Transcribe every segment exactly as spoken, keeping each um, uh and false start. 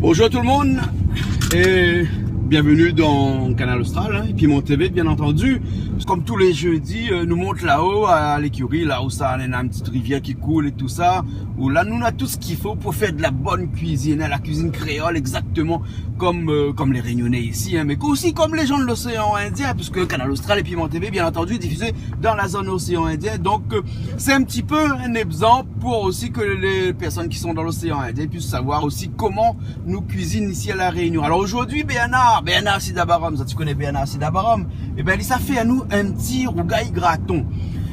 Bonjour tout le monde et bienvenue dans Kanal Austral, hein, Piment T V, bien entendu. Comme tous les jeudis, euh, nou mont laò a lékiri, la ousa néna in ti rivièr ki koul é tousa, ousa nou néna tout sak i fo pou fé de la bone kuizine, hein, la kuizine kréol, exactement comme, euh, comme les Réunionnais ici, hein, mais aussi comme les gens de l'océan Indien, puisque Kanal Austral et Piment T V, bien entendu, est diffusé dans la zone océan Indien. Donc, euh, c'est un petit peu un exemple pour aussi que les personnes qui sont dans l'océan Indien puissent savoir aussi comment nou kuizine isi a La Réunion. Alor zordi, Bernard, Bernard Sidabarom, sa ti koné Bernard Sidabarom, ében, li sa fé anou in ti rougay graton.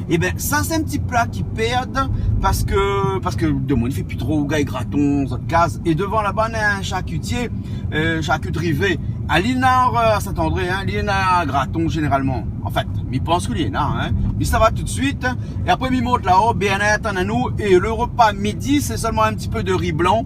Ében, sa sé in ti pla ki pèrd parske, parske demoun i fé pi tro rougay graton, zot kaz. É dovan laba, néna in sharkitié, euh, sharkitri V. Ali néna, euh, a Saint-André, hein, li néna graton zénéralman. An fèt, mi pans ke li néna, hein. Mi sava tout de suite. É apré, mi mont laò, Bernard i atann anou. É le repa midi, sé sèlman in ti pé de ri blan,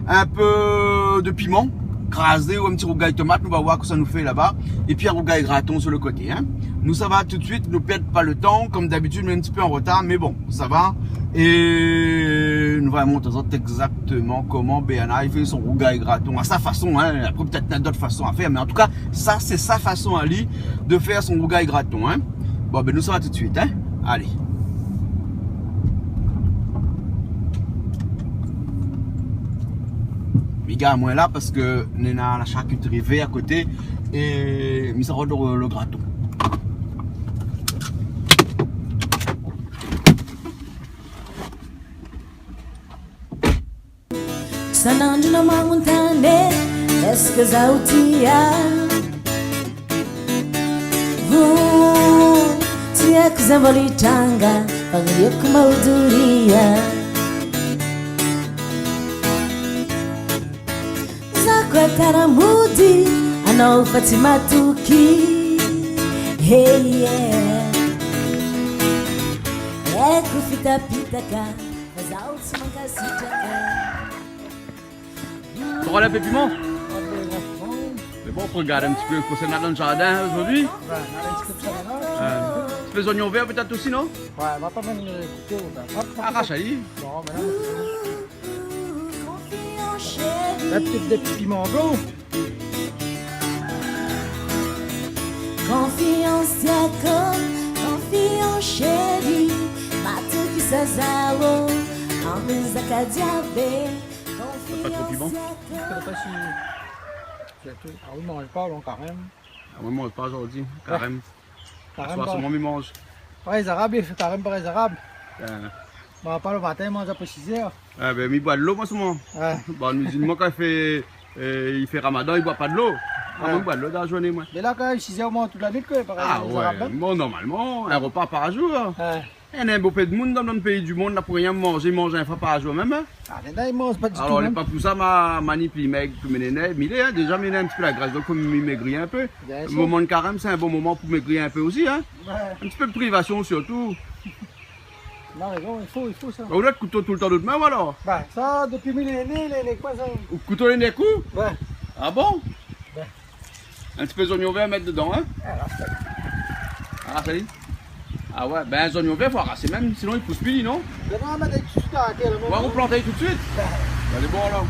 in pé de piman krazé ou in ti rougay tomat. Nou va voir kosa nou fé laba. É pi in rougay graton sur le koté, hein. Nou sava tout de suite, nou pèrd pa le tan. Comme d'habitude, nou lé in ti pé an retar, mé bon, sava. É nou va mont azot exactement comment Bernard i fé son rougay graton à sa façon, hein. Après, peut-être néna d'autres façons à faire, mais en tout cas, ça, c'est sa façon à lui de faire son rougay graton, hein. Bon, ben, nou sava tout de suite, hein. Allez. Mi gar amoin la parske néna la sharkitri V a koté é mi sa rod le, le graton. Sananju na mangu tane, èske zot i a? Vou, ti é kouzen Voli Tanga, pa yo kuma uduria. Zakwa tara mudi, ano Fatima Tuki. Hey, yeah. É kufita pitaka. Sa rod in pé piman. Mé bon, pou gard in ti pé kosa néna dan le zardin zordi. Ouais, in ti pé zoignon vèr pétèt osi, non ? Ouais, va pa mèt le kouto, ben, va pa. Arash ali. Non, mé la, la, pétèt dé ti piman blan. Konfians Diaco, konfians Chéri, Matuki Sazao, Anvil Zaka Diabé. Pa tro piman ? Konfians Diaco. Mi koné pa si sé tout. Ah oui, manz pa, non, karèm. Ah, moin, mi manz pa zordi. Karèm. Karèm. Aswar pa. Solman mi manz. Parèy Zarab, li fé karèm parèy Zarab. Bin. Bon, apa le matin, mi manz apré sizèr. Ah, bin, mi boi dolo, moin, solman. Ouais. Bon, nou di, moin, kan i fé, euh, i fé Ramadan, i boi pa dolo. Ah, ouais. Moin, mi boi dolo dan la zourné, moin. Mé la, kan mèm, sizèr, ou manz tout la nuit, koi, parèy Zarab, hein. Ah, ouais. Bon, normalman, in repa par zour. Ouais. Néna bonpé d'moun dan, dan le péi du mond, la pou rien manzé, i manz in foi par zour mèm, hein. Ah, néna i manz pa ditou, hein. Alor, lé pa pou sa, ma, ma ni pli mèg ke mi néna, mi lé, hein, déza mi néna in ti pé la grès, donk fo mi mégri in pé. Bien sûr. Le moman de karèm, sé in bon moman pou mégri in pé osi, hein. Ouais. In ti pé de privasion sirtou. Ou na rézon, i fo, i fo sa. Ou na le kouto toultan dan out min, ou, alor ? Bin, sa, dopi mi lé né, lé, lé koi, sa ? Ou kouto lé né kou ? Ouais. Ah bon ? Ouais. In ti pé zoignon vèr mèt dedan, hein ? Ah, la, sa. Ah, sa i lé. Ah ouais, bin, zoignon vèr, fo arasé mèm, sinon i pous pi, non ? Bin non, mé tout de suite, arèt, la, ouais, ou plant tout de suite. Ouais. Alé, bon, alor.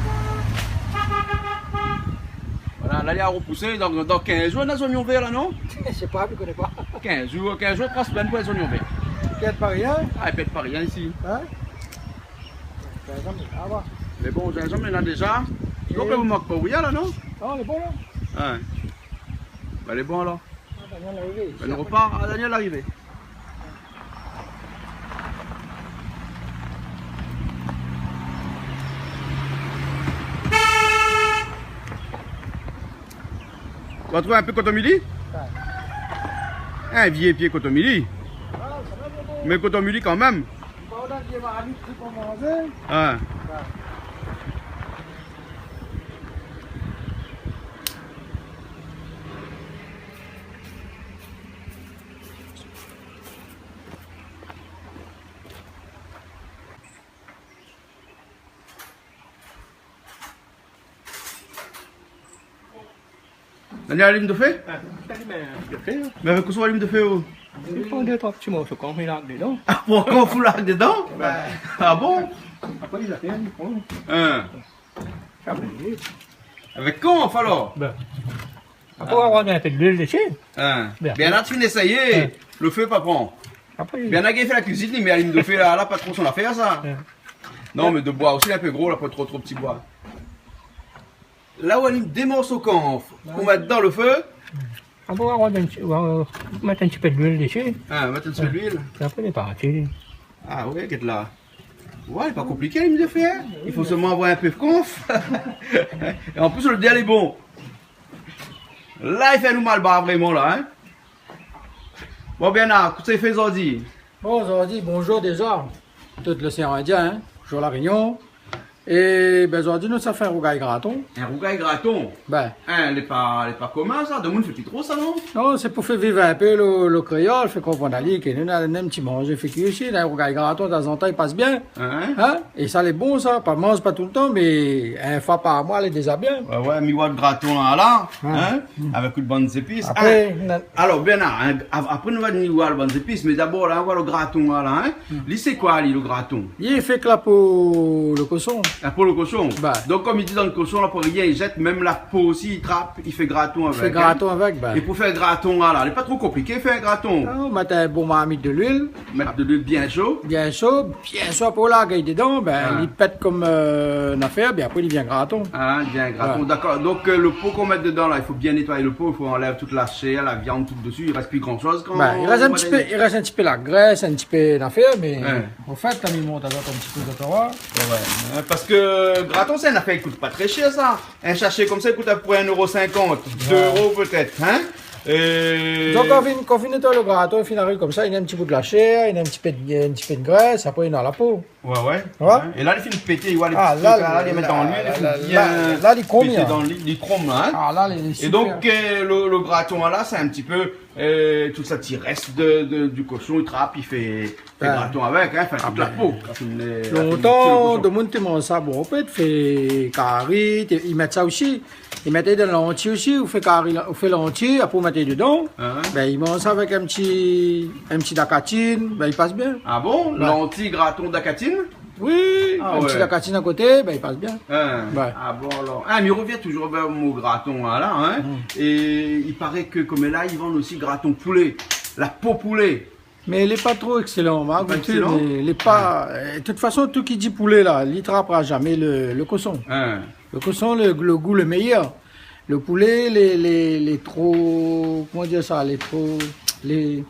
Voilà, la, li la repousé, dan, dan kinz zour, néna zoignon vèr, la, non ? Mi sé pa, mi koné pa. Kinz zour, kinz zour, troi semèn pou lé zoignon vèr. I pèrd pa rien ? Ah, i pèrd pa rien isi. Hein ? Zinzanm, ah ouais. Mé bon, zinzanm, néna déza. Donk, é ou mank pa rien, la, non ? Ah, lé bon, la. Ouais. Bin, lé bon, alor. Ah, Daniel la arivé. Bin, nou repar. Ah, Daniel la arivé. Ou la trouv in pé kotomili ? Ouais. In vié pié kotomili. Ah, sa va, bon. Mé kotomili kan mèm. Bon, la, vié marmit, pou manzé. Ouais. Ouais. Daniel, alim dofé ? Ah, alim dofé, hein. Mé avèk kousa ou alim dofé, ou ? I pran dé, troi ti morso, kan mi larg dedan. Ah bon, kan ou larg dedan ? Ouais. Ah bon ? Apré, li la fé, li pran. Hein. Sa va, li lé. Avèk konf alor ? Bin. Apré, ou va mèt in pé d'luil dési. Hein. Bin, Bernard, ti fine éséyé. Hein. Lo fé pa pran. Apré, Bernard i fé la kuizine, li, mé alim do fé la, la pa tro son afèr sa. Hein. Non, mé de boi osi, in pé gro, la, pa tro, tro ti boi. La ou alim dé morso konf, ou mèt dan lo fé. Apré, ou va mèt in ti, ou va mèt in ti pé d'luil dési. Hein, mèt in ti pé d'luil. É apré, lé parti. Ah ouais, gèt la. Ouais, lé pa konpliké, alim do fé, hein. I fo solman avoir in pé konf. É an plis, lo dé lé bon. La, i fé nou malbar vréman la, hein. Bon, Bernard, kosa i fé zordi ? Bon, zordi, bonjour déza tout loséan Indien, hein. Bonjour La Rényon. É bin, zordi, nou sa fé in rougay graton. In rougay graton ? Bin. Hein, lé pa, lé pa komin sa, domoun i fé pi tro sa, non ? Non, sé pou fé viv in pé lo, lo kréol, fé konprann ali ke nou néna in ti manzé fé kui osi, in rougay graton, tanzantan, i pas bien. Hein ? Hein ? É sa lé bon sa, pa manz pa toultan, mé in foi par moi lé déza bien. Ouais, ouais, mi oi graton la, la, hein, avèk tout bann zépis. Apré, hein, na- alor, Bernard, hein, av-, apré nou va ni oir lo bann zépis, mé dabor la, nou va oir lo graton la, la, hein. Li sé koi, li, lo graton ? Li fé èk la po lo koson. La po lo koson. Bin. Donk, kom i di dan lo koson, la, pou rien i zèt, mèm la po osi, i trap, i fé graton avèk, hein. Fé graton avèk, bin. É pou fé graton la, la, lé pa tro konpliké, fé in graton. Non, mèt in bon marmit de luil. Mèt de luil bien sho. Bien sho, bien sho, apré ou larg ali dedan, bin, li pèt kom, euh, in afèr, bin apré li vien graton. Ah, li vien graton, dakor. Donk, euh, lo po k'ou mèt dedan la, i fo bien nétoy lo po, i fo anlèv tout la shèr, la viann, tout dési, i rès pi gran shoz kan... Bin, i rès in ti pé, i rès in ti pé la grès, in ti pé in afèr, mé an fèt, la, mi mont azot in ti pé, zot va oir. Ouais, ouais. Hein, parske graton, sé in afèr i kout pa tré shèr sa. In sashé konmsa i kout apepré in éro sinkant, dé éro pétèt, hein. É donk, kan ou fine, kan ou fine nétoy lo graton, ou fine ariv konmsa, néna in ti bout la shèr, néna in ti pé de, in ti pé de grès, apré néna la po. Ouais, ouais. Ouais. É la, li fine pété, li va, li mèt dan luil, li fine bien pété dan luil. La, la, li krom, li, hein. Li krom la, hein. Ah, la, li lé super. É donk, euh, lo, lo graton la, sé in ti pé, euh, tout sa ti rès de, de, du koson, i trap, i fé fé graton avèk, hein, anfin, tout la po. Lontan, domoun té manz sa, bon, ou pé fé kari, té, i mèt sa osi. I mèt dan lanti osi, ou fé kari, ou fé lanti, apré ou mèt dedan. Bin, i manz sa avèk in ti, in ti dakatine, bin, i pas bien. Ah bon ? Lanti, graton, dakatine ? Oui, in ti dakatine a koté, bin, i pas bien. Ah bon, alor. Ah, mé i revien touzour vèr lo mo graton la, hein. É i paré ke, konm la, i vann osi graton poulé. La po poulé. Mé lé pa tro ékselan, ma gouté, mé lé pa, euh, de tout fason, tout ki di poulé la, li trapra zamé lo, lo koson. Hein. Lo koson, lo, lo gou lé méyèr. Lo poulé, lé, lé, lé tro, koman dir sa, lé tro, lé,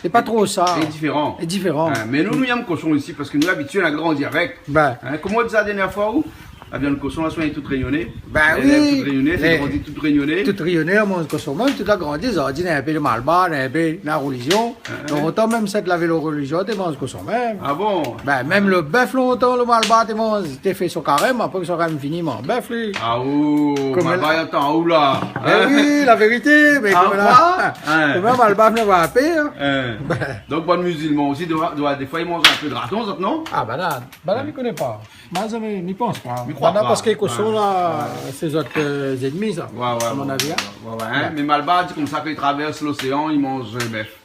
lé pa tro sa. Lé diféran. Lé diféran. Hein, mé nou, nou yèm koson isi parske nou lé abitié, nou la grandi avèk. Bin. Hein, koman ou di sa la dèrnièr foi, ou ? La viann koson, la soign tout rényoné. Bin oui. Tout rényoné, sé grandi tout rényoné. Tout rényoné, manz koson mèm, tout la grandi, sa, di, néna in pé de malbar, néna in pé la relizion. Hein. Donk, otan mèm sat lavé lo relizion, té manz koson mèm. Ah bon ? Bin, mèm lo bèf, lontan, lo malbar, té manz, té fé son karèm, apré son karèm fini, manz bèf, li. Ah, oh, konm malbar, la, atann, ou la. Bin oui, la vérité, mé konm la, konm la, malbar, nou va pé, hein. Hein. Bin. Donk, bann mizilman osi, doi, doi, défoi, i manz in pé graton, zot, non ? Ah, banna, banna, mi koné pa. Moin, mi, mi pans pa. Mi kroi pa. Parske koson la, sé zot, euh, zènmi sa, a mon avi, hein. Ouais, ouais, hein. Mé malbar, di konmsa, kan i travèrs loséan, i manz, euh, bèf.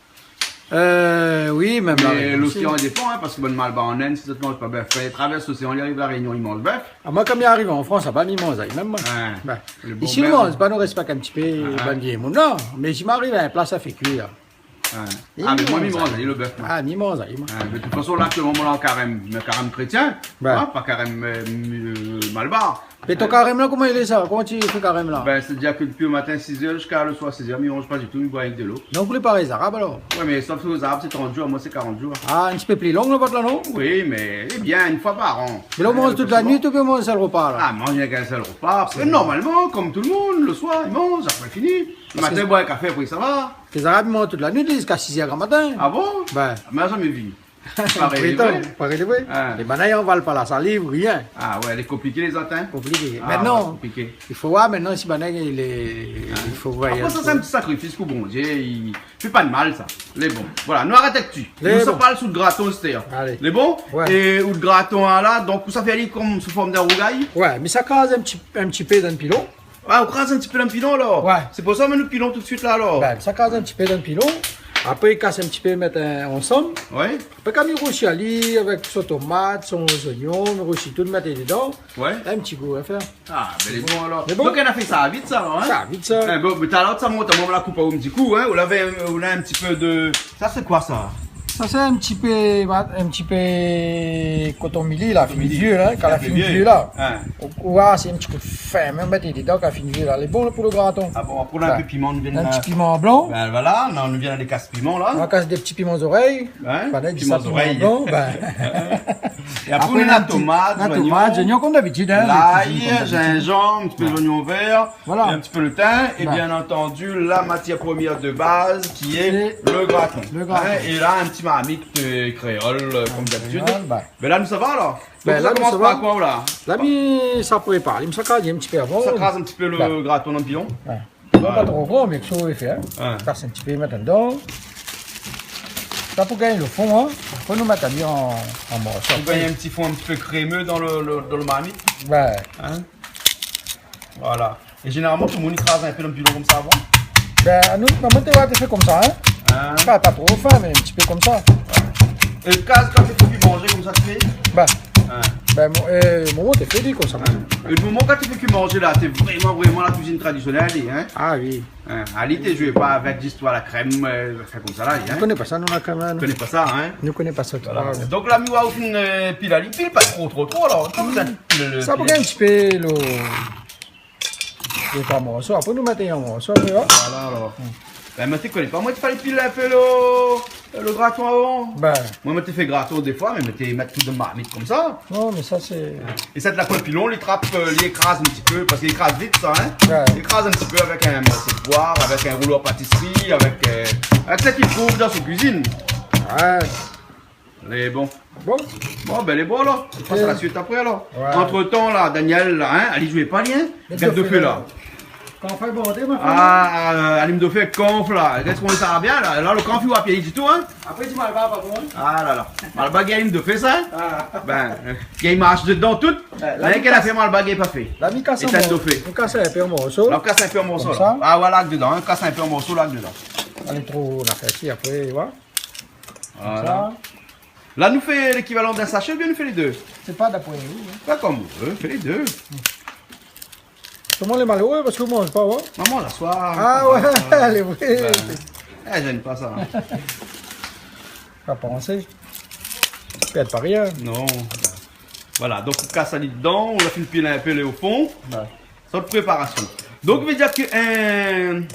Euh, oui, mèm la Rénion osi. Mé loséan i dépan, hein, parske bann malbar an Inde, sé zot i manz pa bèf. Kan i travèrs loséan, i ariv La Rénion, i manz bèf. Ah, moin, kan mi ariv an Frans, laba, mi manz ali mèm, moin. Ouais. Bin, isi, nou manz pa, nou rèspèk in ti pé bann vié moun la. Mé si mi ariv a in plas, sa fé kui la. Ah, mé moin, mi manz ali, lo bèf, moin. Ah, mi manz ali, moin. Ah, mé de tout fason, la, aktièlman, moin, la, an karèm, mé karèm krétien, hein, pa karèm, euh, euh, malbar. Mé ton karèm la, koman i lé sa ? Koman ti fé karèm la ? Bin, sétadir ke dopi lo matin, sizèr, ziska lo soir, sizèr, mi manz pa ditou, mi boi rienk dolo. Donk, ou lé parèy Zarab, alor ? Ouais, mé sof si Zarab, sé trant zour, moin, sé karant zour. Ah, in ti pé pli lon, lo vot la, non ? Oui, mé, ébin, in foi par an. Mé la, ou manz tout la nuit, ou bien ou manz in sèl ropa, la ? Ah, manz rienk in sèl ropa. Apré, normalman, konm tout lo moun, lo soir, i manz, apré, fini. Lo matin, i boi in kafé, apré, sa va. Parske Zarab i manz tout la nuit, ziska sizèr gran matin. Ah bon ? Bin. Mé la zamé vi. Parèy, parèy, oui. Ah. É banna i aval pa la saliv, rien. Ah ouais, lé konpliké, lé zot, hein. Konpliké. Ah, mintnan, ouais, konpliké. I fo oir mintnan si banna i lé, i fo oir. Apré sa, sé in ti sakrifis pou Bondié, i fé pa de mal, sa. Lé bon. Voilà, nou arèt avèk ti. Lé bon. Nou sa parl sou graton, sétadir. Alé. Lé bon ? Ouais. É out graton la, donk, ou sa fé ali konm sou form d'in rougay ? Ouais, mé sa kraz in ti, in ti pé dan pilon. Ah, ou kraz in ti pé dan pilon, alor ? Ouais. Sé pou sa, mé nou pilon tout suit la, alor. Bin, sa kraz in ti pé dan pilon. Apré, kas in ti pé, mèt, euh, ansanm. Ouais. Apré, kan mi rousi ali avèk son tomat, son zoignon, mi rousi tout, mèt dedan. Ouais. In ti gou a fèr. Ah, bin, lé bon alor. Lé bon. Donk, ou la fé sa vit, sa, alor, hein ? Sa vit, sa. Eh, bon, mé talèr, sa mont, mwin la koup aou in ti kou, hein. Ou lavé, ou la in ti pé de, sa, sé koi, sa ? Sa, sé in ti pé, in ti pé koton mili, la, fini vié, la, kan la fini vié, la. Hein. Ou, ou wa, sé in ti kou fin, mèm mèt dedan, kan la fini vié, la. Lé bon pou lo graton. Ah bon, apré, ou la in pé piman, nou vien... In ti piman blan. Bin, voilà, nou, nou vien de kas piman, la. Nou kas dé ti piman zorèy. Hein ? Voilà, piman zorèy. Blan, bin. É apré, nou na tomat, zoignon. Apré, nou na tomat, zoignon, konm dabitid, hein, lay, zinzanm, in ti pé zoignon vèr, in ti pé lo tin, é bien antandi, la matièr promièr de baz, ki lé lo graton. Lo graton. Hein, é la, in ti marmit, euh, kréol, euh, konm dabitid. Kréol, bin. Bin la, nou sava, alor. Donk, la, nou sava. Bin, sa komans par koi, la ? La, mi sa prépar. Mi sa kraz in ti pé avan. Sa kraz in ti pé lo graton dan lo pilon. Ouais. Bon, pa tro gran, mé kosa ou vé fèr, hein. Ouais. Kas in ti pé, mèt dedan. Sa pou gingn lo fon, hein. Apré, nou mèt ali an, an morso. Pou gingn in ti fon in ti pé krémé dan lo, lo, dan lo marmit. Ouais. Hein ? Voilà. É zénéralman, tout lo moun i kraz in pé dan lo pilon konmsa avan. Bin, nou, normalman, té, té fé konmsa, hein. Hein ? Pa, pa tro fin, mé in ti pé konmsa. Ouais. É lo kaz, kan té fé kui manzé konmsa, té fé ? Bin, hein, bin, mon, euh, momon té fé li konmsa. Hein. É lo moman kan té fé kui manzé la, té vréman, vréman la kuizine tradisionèl, hein. Ah oui. Hein, ali té zoué pa avèk zistoir la krèm, euh, fé konmsa la, hein. Nou koné pa sa, nou, la krèm, hein, nou. Koné pa sa, hein. Nou koné pa sa, voilà. Donk la, mi wa ou fine, euh, pil ali, pil pa tro, tro, tro, alor. Konmsa, pil, sa pou gingn in ti pé lo, lo troi morso. Apré, nou mèt an morso, apré, hein. Voilà, alor. Bin, mwin, té koné pa. Mwin, té falé pil in pé lo, lo graton avan. Bin. Mwin, mwin té fé graton défoi, mé mwin té mèt tout dan marmit konmsa. Non, mé sa, sé... É sa, la, pou lo pilon, li trap, euh, li ékraz in ti pé, parske li ékraz vit, sa, hein. Ouais. Li ékraz in ti pé avèk in morso de poir, avèk in roulo patisri, avèk, euh, avèk sak i trouv dan son kuizine. Ouais. Lé bon. Bon. Bon, bin, lé bon, alor. Nou pas a la suit apré, alor. Ouais. Antretan, la, Daniel, la, hein, ali zoué pa, li, hein. Gard lo fé, la. Kan fé bordé, ma fanm. Ah, euh, alim dofé, kanf la. Gard koman sa va bien la. La, lo kanf i wa pi ditou, hein. Apré, di Malbar pa bon, hein. Ah la la. Malbar i gingn dofé sa, hein. Ah. Bin, euh, i marsh dedan tout. Ouais, la, rien ke la fé Malbar i gingn pa fé. La, mi kas an morso. Étinn dofé. Mi kas in pé an morso. La, ou kas in pé an morso, la. Konmsa. Ah, voilà, dedan, hein. Kas in pé an morso, la, dedan. Alé, tro, la fé si, apré, voilà. Voilà. Konmsa. La, nou fé lékivalan d'in sashé oubien nou fé lé dé ? Sé pa, d'apré ou, hein. Pa konm ou vé, fé lé dé. Koman lé maléré, parske ou manz pa, ouais ? Momon, la soir. Ah ouais, lé vré. Bin, eh, mi èm pa sa. Pa pansé. Pèrd pa rien. Non. Voilà, donk ou kas ali dedan, ou la fine pil in pé lé o fon. Ouais. Sa, préparasyon. Donk, i vé dir ke in,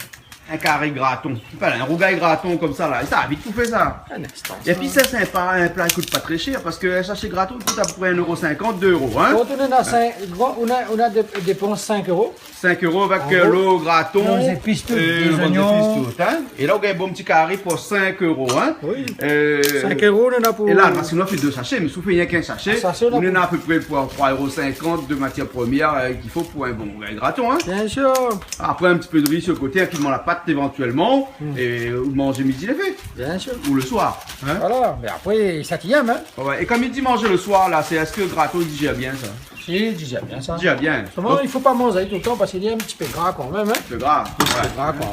in kari graton, anfin, in rougay graton konmsa la, sa va vit pou fé sa. In instan, sa. Épi sa, sé in pa, in pla i kout pa tré shèr, parske in sashé graton i kout apepré in éro sinkant, dé éro, hein. Kan ou néna sink, ou néna, ou néna dé, dépans sink éro. Sink éro avèk, euh, lo graton, an gro, lé zépis, tout, euh, lé zoignon, tout, hein. É la, ou gingn in bon ti kari pou sink éro, hein. Oui. Euh, sink éro, nou néna pou... É la, parske nou la fé dé sashé, mé si ou fé rienk in sashé, ou néna apepré pou troi éro sinkant de matièr promièr, euh, k'i fo pou in bon rougay graton, hein. Bien sûr. Apré, in ti pé de ri su lo koté, in pigman la pat évantuèlman, é ou manz midi lé fé. Bien sûr. Ou lo soir, hein. Voilà, mé apré, sak i èm, hein. Ouais, é kan i di manz lo soir la, sé, èske graton i dijèr bien sa ? Si, i dijèr bien sa. I dijèr bien. Solman, i fo pa manz ali toultan parske li lé in ti pé gra kanmèm, hein. In ti pé gra,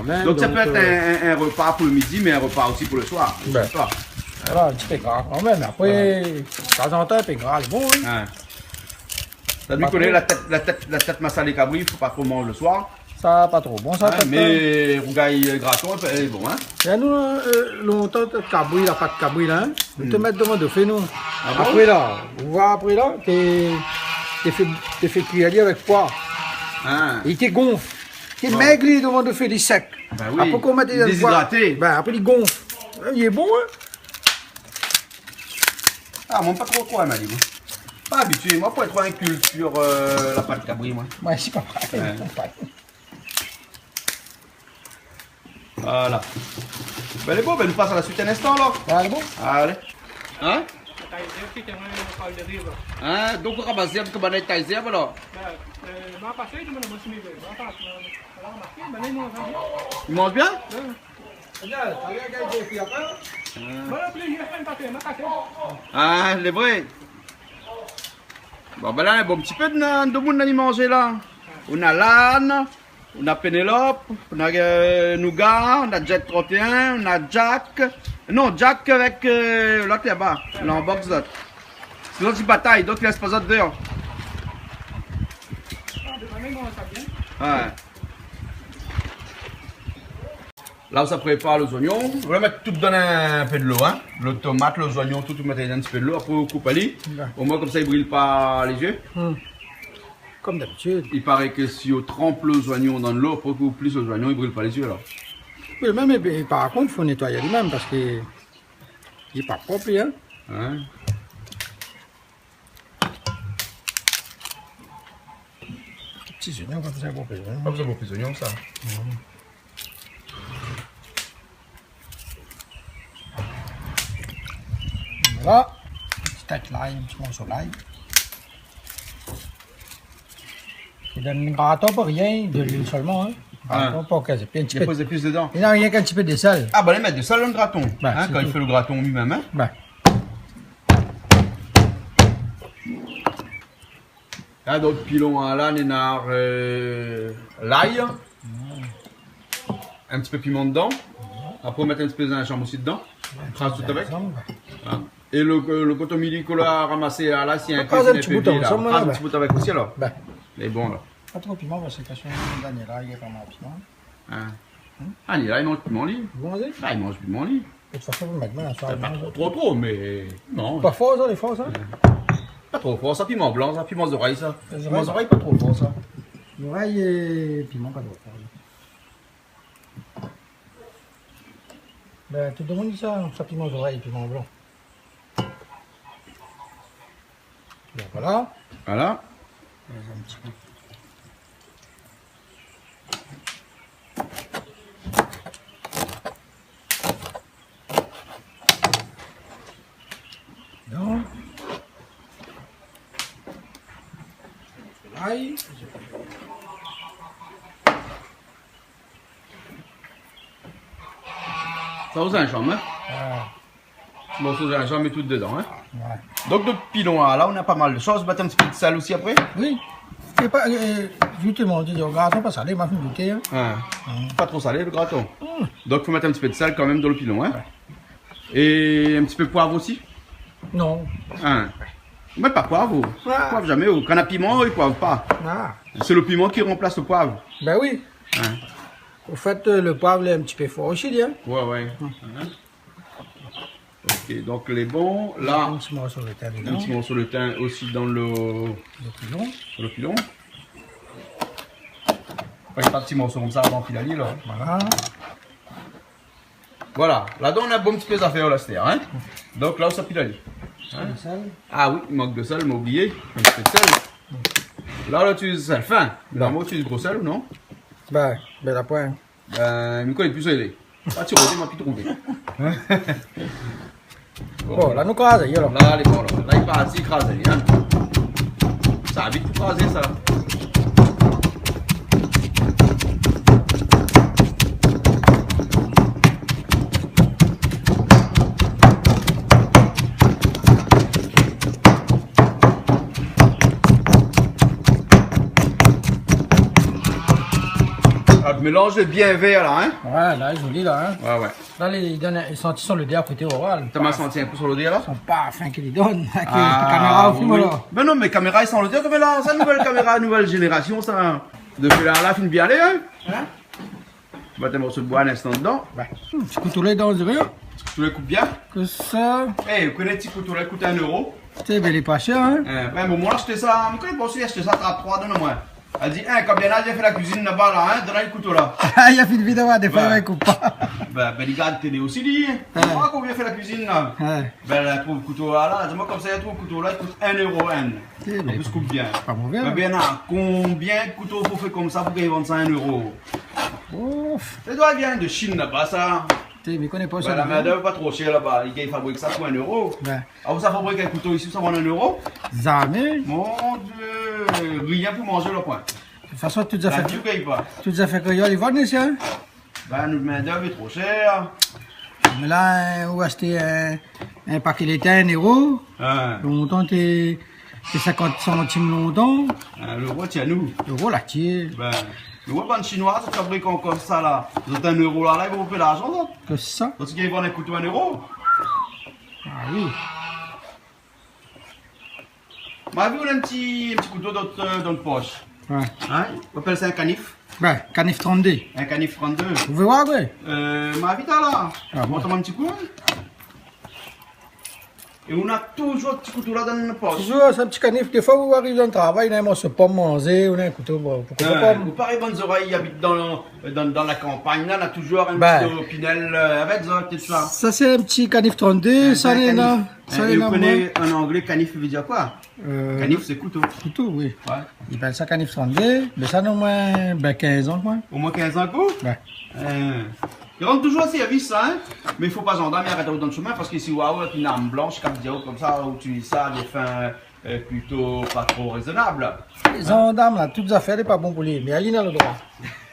ouais. Donk, sa pé èt, euh, in, in, in repa pou lo midi, mé in repa osi pou lo soir. Bin, voilà, in ti pé gra kanmèm. Apré, tazantan, in pé gra lé bon, oui. Ouais. Sa, nou koné, la tèt, la tèt, la tèt masalé kabri, i fo pa tro manz lo soir. Sa pa tro bon, sa, hein, mé rougay, euh, graton, lé bon, hein. É nou, euh, lontan, tèt kabri la, pat kabri la, hein, nou té mèt dovan dofé, nou. Ah bon ? Apré la, ou oi, apré la, té, té fé, té fé kui ali avèk poi. Ah. É té gonf. Té mèg, li, dovan dofé, li sèk. Bin oui. Apré, kan ou mèt dézidraté. Bin, apré, li gonf. Lé bon, hein. Ah, mwin pa tro kroi, mé li, mwin. Pa abitié, mwin, pou èt in kiltir, euh, la pat kabri, mwin. Mwin, sé pa parèy, mwin pa. Voilà. Bin, lé bon, bin, nou pas a la suit in instan, alor. Ah, lé bon. Alé. Hein ? Hein, donk, ou ramas zèrb, koman i tay zèrb, alor ? I manz bien ? Ah, lé vré. Bon, bin la, in bon ti pé de, de moun la i manz la. Ou na lane, Na Pénélope, na, euh, Nougat, na Jet trente et un, na Jack. Non, Jack avèk, euh, lot laba, la an box lot. Sé lot i batay, donk i lès pa zot déor. Ouais. La ou sa prépar lo zoignon. Ou va mèt tout dan in pé dolo, hein. Lo tomat, lo zoignon, tout, ou mèt in ti pé dolo. Apré ou koup ali. Ouais. Omoin konmsa i bril pa lé zié. Hmm. Comme d'habitude. I paré ke si ou tranp lo zoignon dan dolo, apré ou plis lo zoignon, i bril pa lé zié, la. Oui, mèm, é pi, par kont, fo nétoy ali mèm parske li lé pa prop, li, hein. Hein ? Ti zoignon, pa bezoin gro zoignon. Pa bezoin gro zoignon, sa. Mhm. Voilà. Ti tèt lay, in ti morso lay. I donn in graton pou rien, de luil solman, hein. Ah. Graton pou kèk, épi in ti pé. I poz plis dedan. I na rienk in ti pé de sèl. Ah, ben, i mèt de sèl dan lo graton. Ben, hein, sé kan i fé lo graton li mèm, hein. Ben. La, dan pilon, hein, la, néna, euh, lay. In ti pé piman dedan. Apré, ou mèt in ti pé zinzanm osi dedan. Kraz tout avèk. Zinzanm. Voilà. É lo, lo kotomili k'ou la ramasé la, la, si in pé, kraz in ti bout avèk osi, la. Mé bon, la. Pa tro piman, parske késtion daniel la, li lé pa mal piman. Hein. Ah, li la, li manz piman, li. Ou manz ? Ah, li manz piman, li. De tout fason, ou mèt, mé la, sa, pa tro, tro, tro, mé non. Pa for, sa, lé for, sa ? Pa tro for, sa, piman blan, sa, piman zorèy, sa. Zorèy. Piman zorèy, pa tro for, sa. Zorèy é piman, pa tro for. Ben, tout domoun i di sa, sa piman zorèy, piman blan. Ben voilà. Voilà. Euh, in ti pé. Non. Lay. Sa ou zinzanm, hein ? Ah. Bon, sa ou zinzanm é tout dedan, hein ? Ouais. Donk, dan pilon la, la, ou na pa mal de shoz. Mèt in ti pé de sèl osi apré ? Oui. É pa, euh, zisteman, ou di, o garson, pa salé, ma fine gouté, hein. Hein. Hmm. Pa tro salé, lo graton. Hmm. Donk, fo mèt in ti pé de sèl kan mèm dan lo pilon, hein ? Ouais. É in ti pé poiv osi ? Non. Hein. Ou mèt pa poiv, ou ? Ah. Poiv zamé, ou. Kan na piman, i poiv pa. Ah. Sé lo piman ki ranplas lo poiv. Ben oui. Hein. An fèt, euh, lo poiv, lé in ti pé for osi, li, hein. Ouais, ouais. Hmm. Hein. Ok, donk lé bon. La, in ti morso lo tin dedan. In ti morso lo tin osi dan lo, lo pilon. Lo pilon. Fo pa ti morso konmsa avan pilé ali, la. Voilà. Voilà. Ladan, ou na bon ti pé zafèr, la, astèr, hein. Donk la, ou sa pilé ali. Hein ? Lo sèl. Ah oui, i mank de sèl, ma oubli. In ti pé de sèl. La, la, ou itiliz sèl fin. La, ou itiliz gro sèl, ou non ? Ben, ben, la poin. Ben, mi koné pi sa lé. Ah, ti rodé, ma pi trouvé. Bon, la, nou kraz, alor. La, lé bon, la. La, li parti krazé, hein. Sa vit pou krazé, sa. Ah, lo mélanz lé bien vèr la, hein ? Ouais, la, lé zoli la, hein ? Ouais, ouais. La, li donn in santi son lodèr koté oral. Ou la santi in kou son lodèr la ? Son parfin ke li donn. Ah, kaméra osi, oui. Voilà. Ben non, mé kaméra i san lodèr, konm la, sa, nouvèl kaméra, nouvèl zénérasion, sa. Dopi la, la, fine bien alé, hein ? Hein ? Mèt in morso d'boi in instan dedan. Ouais. Hmm, ti kouto la lé danzéré. Ti kouto la i koup bien. Ke sa. Eh, ou koné ti kouto la i kout in éro. Té, ben, lé pa shèr, hein. Eh, ben, bon, moin la ashté sa, mi koné pa ousa la ashté sa, Trap troi, donn amoin. La di, hein, kan Bernard i vien fé la kuizine laba la, hein, donn ali lo kouto la. Ah, li la fine vi d'avoir dé foi, ouais, i koup pa. Ben, ben, li gard télé osi, li. Ouais. Moin, kan ou vien fé la kuizine la. Ouais. Ben, la trouv kouto la, la, di amoin konmsa, la trouv kouto la, i kout in éro inn. Té, an plis, i koup bien. Pa mové, hein. Ben, Bernard, konbien kouto fo fé konmsa pou gingn vann sa in éro ? Ouf. Sa i doi vien de Chine laba, sa. Té, mi koné pa sa. Ben, la min d'èv pa tro shèr laba. Li gingn fabrik sa pou in éro. Ben. Ah, ou sa fabrik in kouto isi, ou sa vann in éro ? Zamé. Mon Dieu, rien pou manzé la poin. De tout fason, tout zafèr, la vi ou gingn pa. Tout zafèr kréol, i vann isi, hein ? Ben, nout min d'èv lé tro shèr. Mé la, hein, ou ashté in, in paké lété in éro. Hein. Lontan, té, Sé sinkant santim lontan. In, léro, tienbo. Léro, la, tienbo. Bin, léro, bann Shinoi, sa i fabrik ankor sa la. Zot in éro la, la, i vo pli larzan, sa. Ke sa ? Parske i vann in kouto in éro. Ah oui. Ma vi ou néna in ti, in ti kouto dan, dan out posh. Ouais. In ? Ou apèl sa in kanif ? Bin, kanif trant-dé. In kanif trant-dé. Ou vé oir, ouais. Eu, ma vi la. Ah bon ? Mont amoin in ti kou, in. É ou néna touzour ti kouto la dan out posh. Touzour, sé in ti kanif. Défoi, ou ariv dan travay, néna in morso pom manzé, ou néna in kouto, bon, pou koupé pom. Ou parèy bann zorèy i abit dan, dan, dan la kanpagn, la, néna touzour in ti pinèl, eu, avèk sa, pétèt sa. Sa, sé in ti kanif trant-dé, sa, néna. Sa, néna, ou koné, an anglé, kanif i vé dir koi ? Eu, kanif, sé kouto. Kouto, oui. Ouais. I apèl sa kanif trant-dé, mé sa, non, moin, bin, kinz an, koi. Omoin kinz an, koi ? Ouais. Eu, i rann touzour sèrvis, sa, in. Mé i fo pa zandarm i arèt aou dan shomin, parske si ou arèt avèk in arm blansh, kap di aou konmsa, ou itiliz sa, défin, eu, plito pa tro rézonab. Zandarm, la, tout zafèr lé pa bon pou li, mé ali néna lo droi.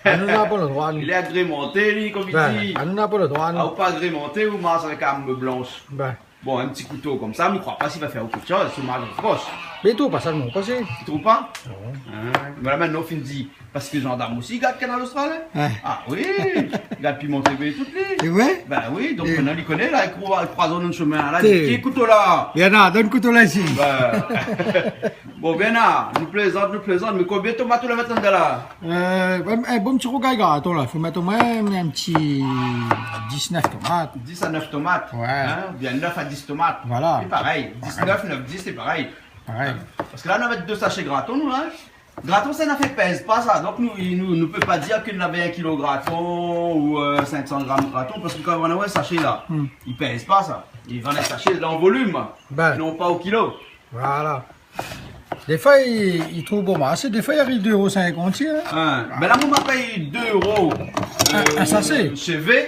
Anou, nou na pa lo droi, nou. Li lé agrémanté, li, konm i di. Bin, anou, nou na pa lo droi, nou. Ah, ou pa agrémanté, ou marsh avèk arm blansh. Bin. Bon, in ti kouto konmsa, mi kroi pa si va fé aou kékshoz, si ou marsh dan out posh. Mé i trouv pa sa, non, pa si. I trouv pa ? Non. In, mé la, mintnan, ou fine di, parske zandarm osi i gard Kanal Austral, in ? Ouais. Ah oui, i gard Piment TV, tout li. Sé vré ? Bin oui, donk mintnan, li koné, la, li kroiz, li kroiz anou dan shomin, la, li di, kouto la. Néna, donn kouto la, isi. Bin. Bon, Bernard, nou plézant, nou plézant, mé konbien tomat ou la mèt andan la ? Eu, in, in bon ti rougay graton la, fo mèt omoin in ti diznèf tomat. Diz a nèf tomat, ouais, in, oubien nèf a diz tomat. Voilà. Sé parèy. Parèy. Diznèf, nèf, diz, sé parèy. Parèy. Parske la, nou la mèt dé sashé graton, nou, in. Graton, sa, sa i pèz pa, sa. Donk, nou, nou, nou pé pa dir ke nou lavé in kilo graton ou, eu, sink san gram graton, parske kan ou néna in sashé la, i pèz pa, sa. I vann in sashé la an volim, é non pa o kilo. Voilà. Défoi, i, i trouv bon marshé, défoi, i ariv dé éro sinkant, in. In. Bin la, moin, ma pèy dé éro, in, eu, in sashé. Shé V,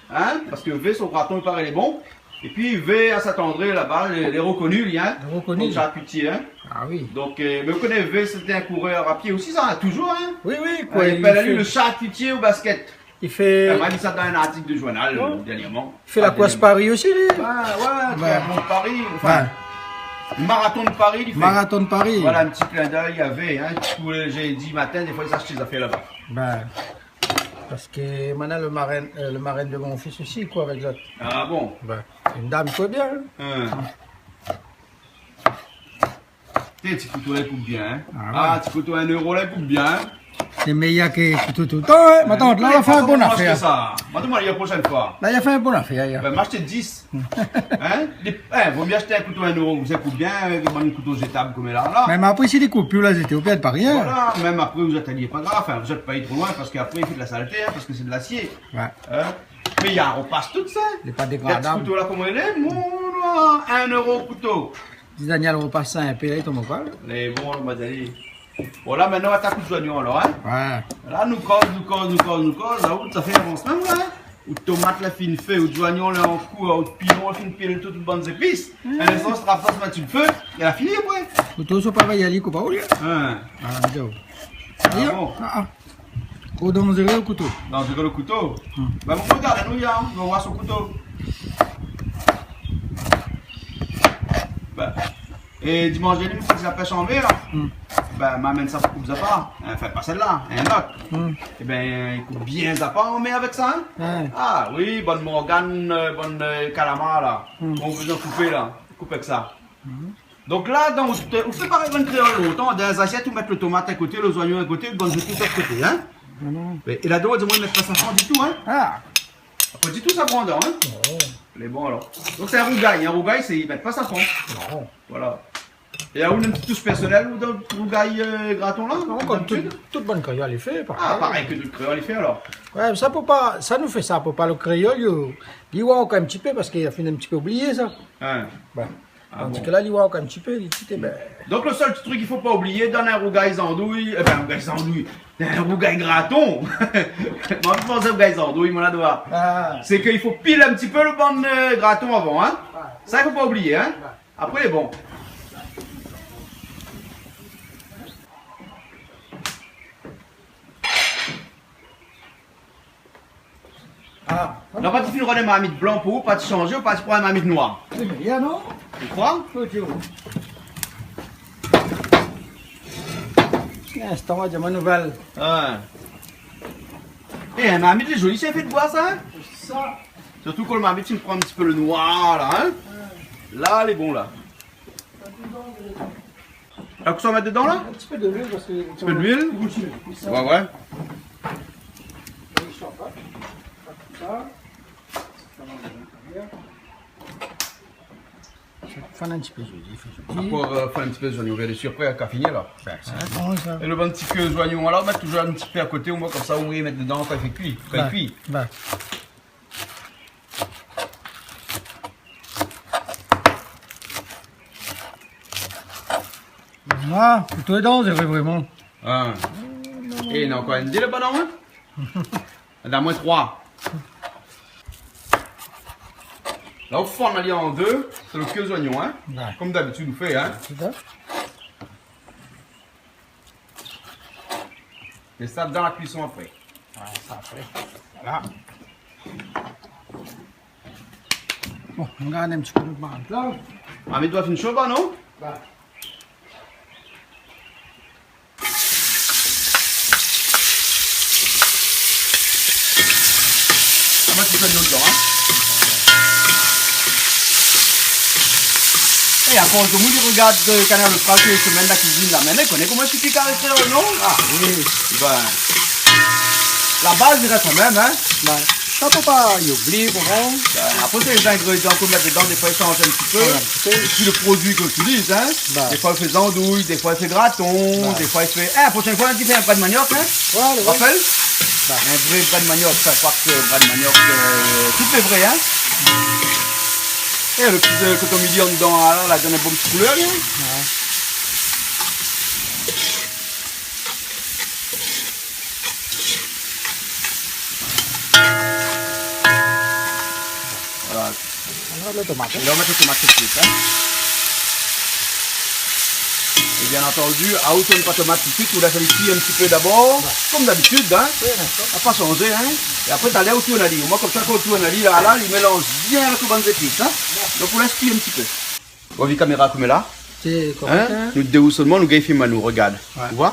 in, parske V, son graton, i paré, lé bon. Épi V, a Saint-André, laba, lé, lé rokoni, li, in. Lé rokoni. Konm sharkitié, in. Ah oui. Donk, eu, mé ou koné, V, sété in kourèr a pié osi, sa, touzour, in. Oui, oui, koi, i fé lo sharkitié o basket. I fé... Bin, moin la li sa dan in artik de journal, eu, dèrnièrman. I fé la kours Paris osi, li. Ouais, ouais, triathlon de Paris, anfin, maraton de Paris, li fé. Maraton de Paris. Voilà, in ti klin d'èy avèk, in, pou lé jédi matin, défoi, li ashèt son zafèr laba. Bin, parske mintnan, lo marèn, eu, lo marèn de mon fis osi, koi, avèk zot. Ah bon ? Bin, in dam, koi, bien, in. In. Té, ti kouto la, i koup bien, in. Ah ouais. Ah, ti kouto in éro la, i koup bien, in. Sé méyèr ke kouto toultan, in. Matant, la, la fé in bon afèr. Matant, la, la proshèn foi. La, la fé in bon afèr, la. Bin, ma ashté dis. In ? Lé, in, vo mié ashté in kouto in éro, sa i koup bien, avèk bann kouto zétab konm la, la. Mèm apré, si li koup pi, la, zot i pèrd pa rien. Voilà, mèm apré, ou zèt ali, pa grav. Anfin, ou zèt pa ali tro loin, parske apré, i fé de la salté, in, parske sé de lasié. Ouais. In ? Mé i aropas tout sa. Lé pa dégradab. Gard kouto la, koman li lé, mon noir, in éro kouto. Di Daniel, ou pas sa in pé, la, li tonm ankor. Lé bon, ma di ali. Bon, la, mintnan, nou atak out zoignon, alor, in ? Ouais. La, nou koz, nou koz, nou koz, nou koz. La, out zafèr i avans mèm, la, in ? Out tomat la fine fé, out zoignon la an kour, out pilon la fine pil, tout, tout bann zépis. Ouais. In instan, sa i rap sa, sa i mèt si lo fé, é la fini apré. Kouto, sa pa va y alé, koup pa ou, li. In. Ah, mi di aou. Ah bon ? Ah, ah. Tro danzéré, lo kouto. Danzéré, lo kouto. Hmm. Bin, bon, regard, nou, i a, nou va oir son kouto. Bin, é dimansh dèrnié, mi fé la pèsh an mèr. Hmm. Bin, ma amenn sa pou koup zapa. Anfin, pa sèl-la, in ot. Hmm. Ébin, i koup bien zapa an mèr avèk sa, in. Ouais. Ah oui, bann morgan, eu, bann, eu, kalamar, la. Hmm. Kan ou bézoin koupé, la, koup avèk sa. Hmm. Donk la, dan, ou té, ou fé parèy bann kréol lontan, dan in zasièt, ou mèt lo tomat in koté, lo zoignon in koté, ou bann zot tout lot koté, in ? Non, non. Mé, é ladan, ou di amoin, i mèt pa safran ditou, in ? Ah. Pa ditou safran ladan, in ? Non. Lé bon, alor. Donk, sé in rougay, in rougay, sé, i mèt pa safran. Non. Voilà. É aou, in ti tous pèrsonèl, ou, dan rougay, eu, graton, la, dabitid ? Non, konm tout, tout bann kréol i fé, parèy. Ah, parèy ke tout kréol i fé, alor. Ouais, sa pou pa, sa nou fé sa pou pa lo kréol, li, li oir ankor in ti pé, parske li la fine in ti pé oublié sa. In. Bin. Ah bon. Tandis ke la, li oir ankor in ti pé, li di, bin. Donk, lo sèl ti trik i fo pa oublié dan in rougay zandouy, ébin, rougay zandouy, dan in rougay graton. Moin, mi pans rougay zandouy, mon adoi. Ah. Sé ke i fo pil in ti pé lo bann, eu, graton avan, in. Ouais. Sa, i fo pa oublié, in. Ouais. Apré, bon. Ah. Non, pa ti fine rod in marmit blan pou ou, pa ti shanjé, ou pa ti pran in marmit noir. Sé méyèr, non ? Ou kroi ? Fo dir. Instan, ma di amoin nouvèl. Ah. É, in marmit lé zoli, sé fé d'boi sa, in ? Sa. Sirtou kan lo marmit i pran in ti pé lo noir la, in ? La lé bon la. Sa, ou sa mèt dedan la ? In ti pé de luil, parske... In ti pé de luil ? Ouais, ouais. Sa. Sa va bien. Fane in ti pé zoli, fé zoli. Apré, euh, fane in ti pé zoli, nou va fé apré, kan fini la. Bin, sa lé bon sa. É lo bann ti ke zoignon la, ou mèt touzour in ti pé a koté, omoin konmsa, ou mèt dedan kan i fé kui, kan i kui. Bin. Ah, plito dedan, sé vré, vréman. Ah. É néna ankor inn dé laba, non, in ? Néna amoin troi. La, ou fann ali an dé, sé lo ke zoignon, in ? Ouais. Konm dabitid, ou fé, in ? Sé sa. É sa, dan la kuison apré. Ouais, sa apré. Voilà. Bon, nou gard in ti pé lo bann la. Ah, mé doi fine sho, non ? Bin. Koman ti fé nout dan, in ? É a fors de moun i rogard, euh, Kanal Austral tout lé semèn, la kuizine la, mé i koné koman i fé karé, non ? Ah oui. Bin, la baz i rès la mèm, in ? Bin, sa fo pa oubli, bon. Bin, apré, sé lé zingrédian k'ou mèt dedan, défoi i sanz in ti pé. Ouais, in ti pé. É pi lo produi k'ou itiliz, in ? Bin. Défoi i fé zandouy, défoi i fé graton, défoi i fé, é, proshèn foi, nou fé in brèd maniok, in ? Ouais, ouais. Rapèl ? Bin. In vré brèd maniok, sa, mi kroi ke brèd maniok, euh, tout lé vré, in ? É lo ti, euh, koton mili andan la, la done in bon ti koulèr, in ? Ouais. Voilà. Alor, lo tomat, in ? É la, ou mèt lo tomat toutsuit, in ? É bien antandi, a, ou tourn pa tomat toutsuit, ou lès ali kui in ti pé dabor, konm dabitid, in ? Oui, dakor. A pa sanzé, in ? É apré, talèr, ou tourn ali. Omoin, konmsa, kan ou tourn ali, la, la, li mélanz bien avèk lo bann zépis, in ? Donk, ou lès kui in ti pé. Ou la vi kaméra koman la ? Sé korèk, in ? Nou dé ou solman, nou gingn film anou, rogard. Ouais. Ou voi ?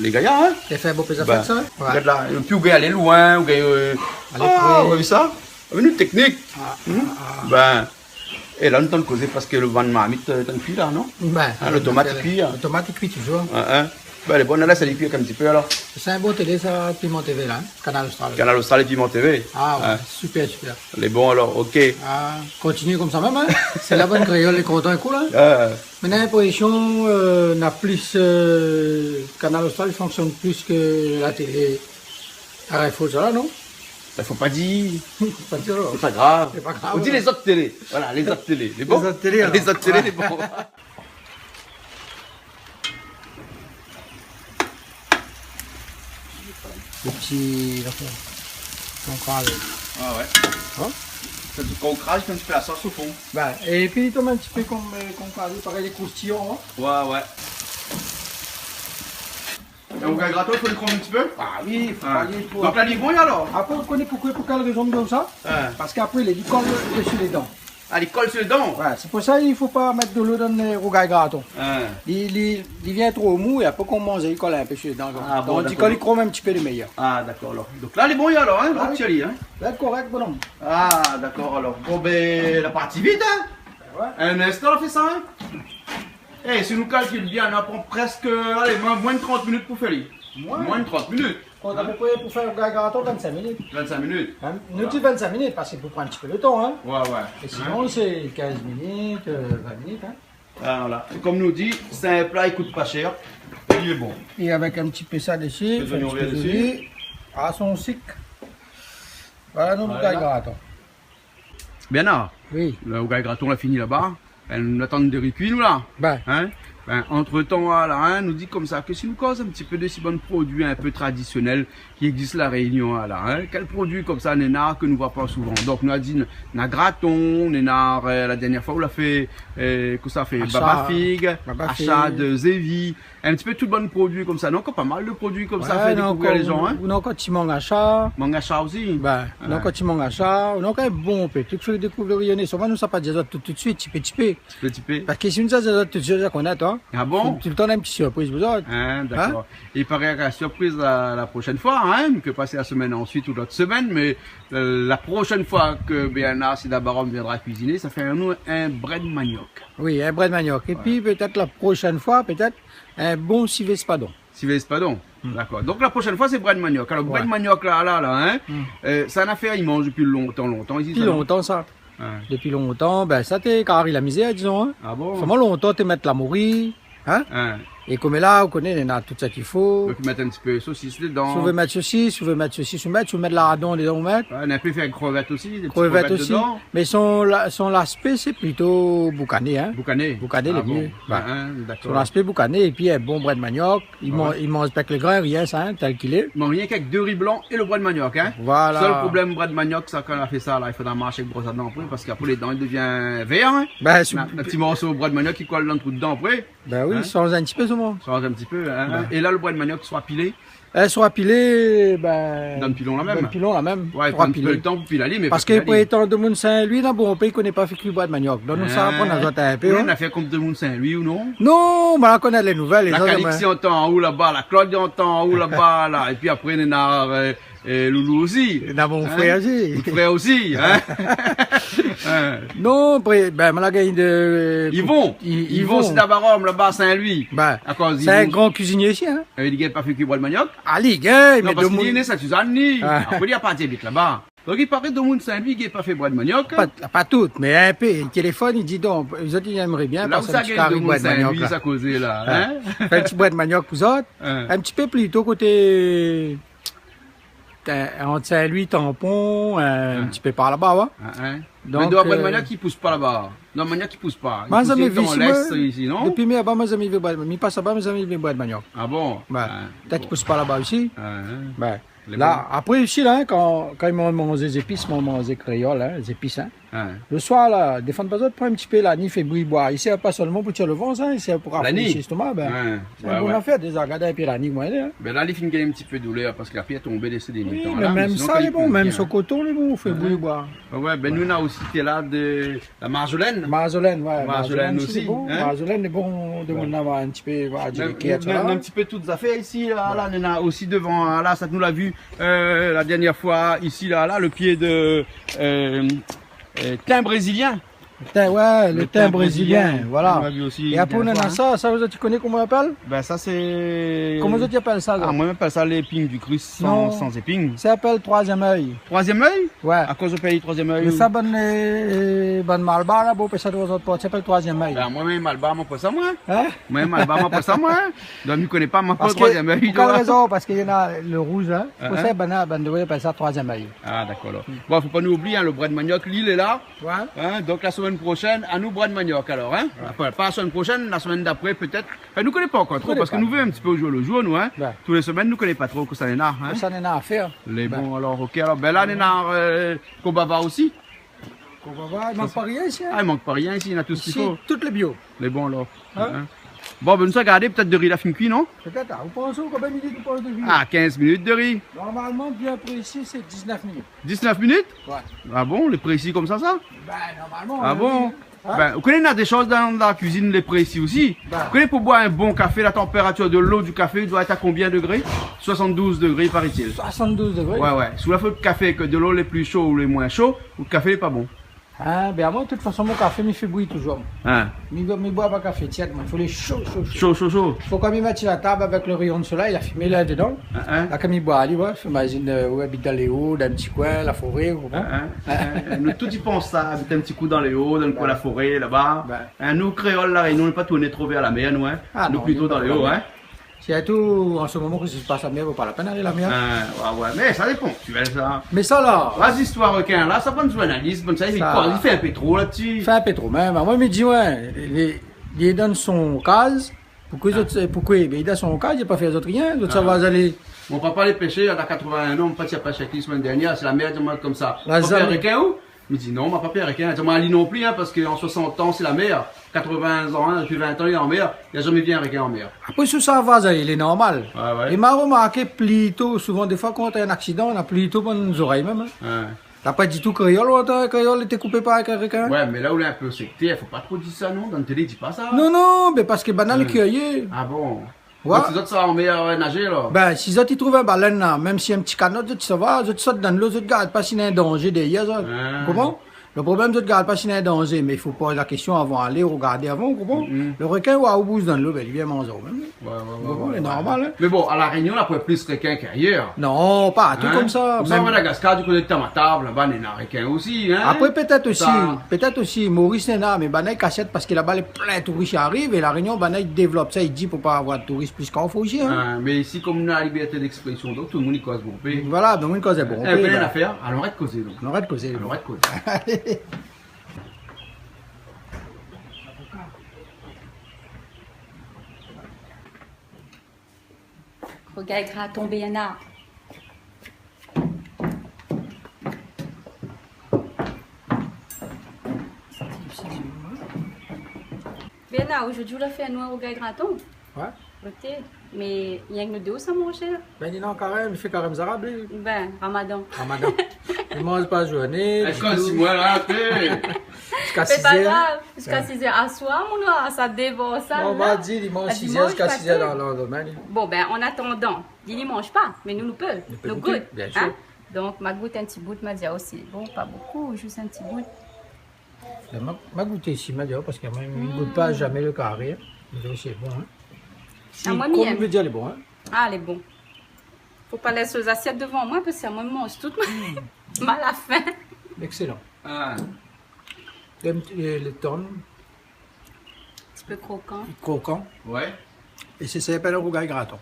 Lé gayar, in ? Lé fé bonpé zafèr, sa, in ? Ouais. Rogard la, épi ou gingn alé loin, ou gingn, euh, alé pré. Ah, ou la vi sa ? Ou la vi nout téknik ? Ah, ah. Bin, é la, nou tann kozé parske lo bann marmit, euh, tann kui la, non ? Bin, lo tomat i kui, in ? Lo tomat i kui touzour. Ouais, in. Bin, lé bon, la, sa i kui in ti pé, alor. Sé in bon télé, sa, Piment TV, la, in ? Kanal Austral. Kanal Austral é Piment TV. Ah ouais, super, super. Lé bon, alor, OK. Ah, kontinié konmsa mèm, in ? Sé la bann kréol lé kontan in kou, la. Ah. Mé na linprésion, euh, na plis, euh, Kanal Austral i fonksionn plis ke la télé R F O, sa la, non ? Bin, fo pa dir. Fo pa dir, alor. Sé pa grav. Sé pa grav, alor. Ou di lézot télé. Voilà, lézot télé. Lé bon ? Lézot télé, alor. Lézot télé, lé bon. Ouais. Lo ti, lo ti konkraj. Ah ouais. In ? Sa, ti konkraj, konm ti pé la sos o fon. Bin, épi li tonm in ti pé konm, euh, konkraj, parèy lé kroustiyan, in ? Ouais, ouais. É lo rougay graton, fo li krouv in ti pé ? Ah oui, fo pa li tro. Donk la, li lé bon, alor ? Apré, ou koné poukosa, pou kèl rézon mi di sa ? Ah. Parske apré, li kol dési lé dan. Ah, li kol si lé dan ? Ouais, sé pou sa i fo pa mèt dolo dan lo rougay graton. Ah. Li, li, li vien tro mou é apré kan ou manz, li kol in pé si lé dan. Ah bon, dakor. Donk, kan li krouv in ti pé, lé méyèr. Ah, dakor, alor. Donk la, lé bon, alor, in ? Ah oui. Ou tir ali, in ? La, korèk, bonom. Ah, dakor, alor. Bon, bin, la parti vit, in ? Ouais. In instan, la fé sa, in ? É, si nou kalkil bien, nou la pran prèsk, alé, moin, moin de trant minit pou fé li. Moin ? Moin de trant minit. Kont apépré pou fé in rougay graton, vinn-sink minit. Vinn-sink minit. In ? Nou di vinn-sink minit parske pou pran in ti pé lo tan, in. Ouais, ouais. É sinon, sé kinz minit, euh, vinn minit, in. Ah, voilà. É konm nou di, sé in pla i kout pa shèr. É li lé bon. É avèk in ti pé sa dési, in ti pé zoignon vèr dési. Ah, son sik. Voilà, nou, rougay graton. Bernard, oui, lo rougay graton la fini laba. Bin, nou atann lo ri kui, nou, la. Bin. In ? Bin, antretan, la, in, nou di konmsa ke si nou koz in ti pé dési bann produi in pé tradisionèl ki égzis La Rényon, la, in. Kèl produi konmsa néna ke nou voi pa souvan ? Donk, nou la di, néna graton, néna, euh, la dèrnièr foi, ou la fé, euh, kosa ou la fé ? Ashad. Baba fig, ashad, ashad zévi. In ti pé tout bann produi konmsa. Non, ankor pa mal de produi konmsa, fé dékouvrir lé jan, in. Ou na ankor ti mang a sha. Mang a sha osi. Bin, ou na ankor ti mang a sha. Ou na ankor in bonpé. Tout fé dékouvrir, Réyoné. Souvan nou sa pa di azot tout, tout suit, ti pé, ti pé. Ti pé, ti pé. Parske si nou sa di azot tout suit, sa koné, toi. Ah bon ? Fo toultan in ti sirpriz pou zot. Ah, dakor. I paré ke la sirpriz la, la proshèn foi, in, ke pas la semèn ansuit ou lot semèn, mé, euh, la proshèn foi ke Bernard Sidabarom viendra kuiziné, sa fé anou in brèd maniok. Oui, in brèd maniok. Épi pétèt la proshèn foi, pétèt in bon sivé espadon. Sivé espadon. Dakor. Donk la proshèn foi sé brèd maniok. Alor, brèd maniok la, la, la, in, euh, sé in afèr i manz dopi lontan, lontan isi. Dopi sa, non ? Lontan sa. Dopi lontan, bin, sa té kari la mizèr, dizon, in. Ah bon ? Solman lontan té mèt la mori, in. É koméla, ou koné, néna tout sak i fo. Donk i mèt in ti pé sosis dedan. Si ou vé mèt sosis, si ou vé mèt sosis, ou mèt, si ou mèt lardon dedan, ou mèt. Néna in pé fé krevèt osi, dé ti krevèt dedan. Mé son la-, son laspé sé plito boukané, in. Boukané. Boukané lé mié. Ah bon ? Dakor. Son laspé boukané, épi in bon brèd maniok. I manz, i manz pa èk lé grin, rien sa, in, tèl k'il lé. Non, rienk avèk dé ri blan é lo brèd maniok, in. Voilà. Sèl problèm, brèd maniok sa, kan ou fé sa la, i fodra marsh avèk bros a dan apré, parske apré lé dan i devien vèr, in. Bin, si ou... Na, na ti morso brèd maniok i kol dan trou dan apré. Bin oui, sanz in ti pé solman. Sanz in ti pé, in. É la, lo brèd maniok sora pilé. Eh, sora pilé, bin, donn pilon la mèm. Donn pilon la mèm. Sora pilé. Parske pou étan demoun Sin-Lwi, na bonpé i koné pa fé kui brèd maniok. Donk nou sa aprann azot in pé, in. Ou la fé konm demoun Sin-Lwi ou non ? Non, ma la koné lé nouvèl, lé zot, Calix i antann aou laba, la Claude i antann aou laba la, épi apré néna, euh, euh, Loulou osi. Néna mon frèr osi. Mon frèr osi, in. Non, apré, bin, ma la gingn de... Yvon. Yvon Sidabarom laba Sin-Lwi. Bin, sé in gran kuizinié isi, in. Eh, li gingn pa fé kui brèd maniok ? Ah, li gingn, mé... Non, parske li néna Sint-Sizane, li. Apré li la parti abit laba. Donk i paré demoun Sin-Lwi i gingn pa fé brèd maniok, in ? Pa, pa tout, mé in pé. I téléfone, i di donk, zot i émré bien pas in ti kari brèd maniok la. La ou sa gingn demoun Sin-Lwi, sa kozé la, in ? Fé in ti brèd maniok pou zot. In ti pé plito koté, euh, ant Sin-Lwi, Tampon, euh, in ti pé par laba, ouais. Donk, mé dé brèd maniok i pous pa laba. Non, maniok i pous pa. Ma zamé vi isi, non ? Dopi mi laba, ma zamé vi brèd, mi pas laba, ma zamé vi brèd maniok. Ah bon ? Pétèt i pous pa laba osi. Lé bon. La, apré isi la, in, kan, kan i manz zépis, manz zépis kréol, in, zépis, in. Lo soir la, défann pa zot, pran in ti pé lani, fé bouyi boir. I sèrv pa solman pou tir lo vant, in, i sèrv pou rafréshi léstoma, bin. Sé in bon afèr, déza, gard in pé lani koman i lé, in. Bin la li fine gingn in ti pé doulèr parske la pli la tonbé dé sé dèrnié tan la, mé sinon kan i pon bien, in. Mé mèm son koton lé bon, fé bouyi boir. Ouais, bin nou na osi té la de la marzolèn. Marzolèn, ouais, marzolèn osi, in. Marzolèn lé bon, demoun la va in ti pé, voilà, di kèr, in ti pé tout zafèr isi la, la, néna osi devan la, sa nou la vi, euh, la dèrnièr foi isi la, la, lo pié de, euh, euh, tin brézilien. Tin, ouais, lo tin brézilien, voilà. Nou la vi osi dèrnièr foi, in. É apré nou na sa, sa zot i koné koman i apèl ? Bin sa sé... Koman zot i apèl sa, zot ? Ah, moin mi apèl sa léping di Kris san, san zéping. Non. Sa i apèl troizièm èy. Troizièm èy ? Ouais. Akoz ou apèl troizièm èy ? Mé sa, bann, euh, bann malbar laba, ou pé sa, zot i apèl troizièm èy. Ah, moin mèm malbar, moin pé sa, moin. In ? Moin mèm malbar, moin pé sa, moin. Donk mi koné pa, moin pé troizièm èy. Parske, pou kèl rézon ? Parske néna lo rouz, in. Pou sa, bann, bann dé i apèl sa troizièm èy. Ah, dakor alor. Bon, fo pa nou oublié, in, lo brèd maniok, li lé la. Ouais. In, donk la semèn proshèn, anou brèd maniok alor, in. Ouais. Anfin, pa la semèn proshèn, la semèn d'apré pétèt. Anfin, nou koné pa ankor tro, parske nou vé in ti pé o jour lo jour, nou, in. Ouais. Tou lé semèn nou koné pa tro kosa néna, in. Kosa néna a fèr. Lé bon, alor, OK. Alor, bin la néna, euh, konbava osi. Konbava, i mank pa rien isi, in. Ah, i mank pa rien isi, néna tout sak i fo. Isi tout lé bio. Lé bon alor. In ? Bon, bin nou sa gardé, pétèt dé ri la fine kui, non ? Pétèt, ah, ou pans konbien minit ou pans de ri ? Ah, kinz minit de ri. Normalman, bien prési, sé diznèf minit. Diznèf minit ? Ouais. Ah bon, lé prési konmsa sa ? Bin, normalman, oui. Ah bon ? Bin, ou koné, néna dé shoz dan la kuizine lé prési osi. Bin. Ou koné, pou boir in bon kafé, la tanpératir de lo di kafé i doi èt a konbien degré ? Soisant-douz degré, paraît-il. Soisant-douz degré ? Ouais, ouais. Si ou la fé out kafé èk de lo lé pli sho ou lé moin sho, out kafé lé pa bon. In, bin, amoin, de tout fason, mon kafé, mi fé bouyi touzour. In. Mi, mi boir pa kafé tièd, moin. Fo lé sho, sho, sho. Sho, sho, sho. Fo kan mi mèt si la tab avèk lo réyon de solèy, la fimé lé dedan. In, in. La, kan mi boir, li, ouais, fo imazine, euh, ou abit dan lé o, dan in ti koin, la foré, ou konpran ? In, in. Nou tout i pans sa, abit in ti kou dan lé o, dan lo koin la foré, laba. Bin. In, nou, kréol La Rényon, nou lé pa tourné tro vèr la mèr, nou, in. Ah non, nou plito dan lé o, in. Sirtou an se moman ke sak i pas la mèr, vo pa la pèn alé la mèr. Ah, ouais, ouais. Mé sa dépan, ti vé sa. Mé sa la. La zistoir rekin la, sa bann zournalis, bann sa, i fé in pé tro la-dsi. Fé in pé tro mèm. Moin mi di, ouais, li, li lé dan son kaz. Poukosa zot, poukosa, bin, li lé dan son kaz, li la pa fé azot rien. Zot sa va alé. Mon papa lé pèshèr, li na katrovin-in an, mon papa té pèsh èk li semèn dèrnièr, sé la mèr i di amoin konmsa. La zamé. Ou pé pèsh rekin ou ? Mi di non, ma pa pèr rekin. Di amoin, ali non pli, in, parske an soisant an sé la mèr, katrovin an, in, dopi vin an li lé an mèr, li la zamé vi in rekin an mèr. Apré, sou sa va, sa, lé normal. Oué, oué. É ma romarké, plito souvan, défoi, kan na in aksidan, na plito bann zorèy mèm, in. Oué. La pa ditou kréol, ou antann kréol lété koupé par in rekin. Oué, mé la ou lé in pé sektèr, fo pa tro di sa, non, dan la télé, di pa sa. Non, non, mé parske banna lé kirié. A bon ? Oué. Donk, si zot sa an mèr, oué, nazé, la. Bin, si zot i trouv in balèn, la, mèm si in ti kanot, zot i sava, zot i sort dan dolo, zot i gard pa si néna in danzé dèryèr, zot. A. Ou konpran ? Lo problèm, zot i gard pa si néna in danzé, mé i fo poz la késtion avan alé, rogardé avan, ou konpran ? Mm. Lo rekin, oué, ou bouz dan dolo, bin, li vien manz aou mèm. Oué, oué, oué. Ou konpran ? Lé normal, in. Mé bon, a La Rényon, la, pou plis rekin k'ayèr. Non, pa in trik konmsa. Ou sa, mèm Madagaskar, di koté de Tamatave, laba, néna rekin osi, in. Apré, pétèt osi, pétèt osi, Moris néna, mé banna i kashèt parske laba lé plin touris i ariv, é La Rényon, banna i dévlop sa, i di pou pa avoir touris plis k'an Frans isi, in. A, mé isi, konm néna la libèrté d'èksprésion, donk tout domoun i koz bonpé. Voilà, tout domoun i koz bonpé, bin. É bin, la nafèr, alon arèt kozé, donk. Alon arèt kozé, donk. Alon arèt kozé. Rougay graton, Bernard. Bernard, zordi ou la fé anou in rougay graton ? Oué. Oté, mé rienk nou dé ou sa manzé la ? Bin, li lé an karèm, li fé karèm zarab, li. Bin, Ramadan. Ramadan. Li manz pa zourné, ditou. Ziska sizèr. Ziska sizèr. Ziska sizèr. Aswar, mon noir, sa dévor sa, la. Non, ma di, li manz sizèr, ziska sizèr dan, dan, dan, mé li... Bon, bin, an atandan, li, li manz pa, mé nou, nou pé. Nou pé gout, bien sir. Donk, ma gout in ti bout, ma di aou osi. Bon, pa bonpé, zis in ti bout. Bin, ma, ma gouté isi, ma di aou, parske moin, mi gout pa zamé lo kari, in. Mé sé bon, in. A, moin, mi èm. Konm i vé dir, lé bon, in. A, lé bon. Fo pa lès zasièt dovan moin, parske moin, mi manz tout. Mm. Ma la fin. Excellent. A. Lé, lé tann. In ti pé krokan. Krokan. Oué. É sé, sa i apèl rougay graton.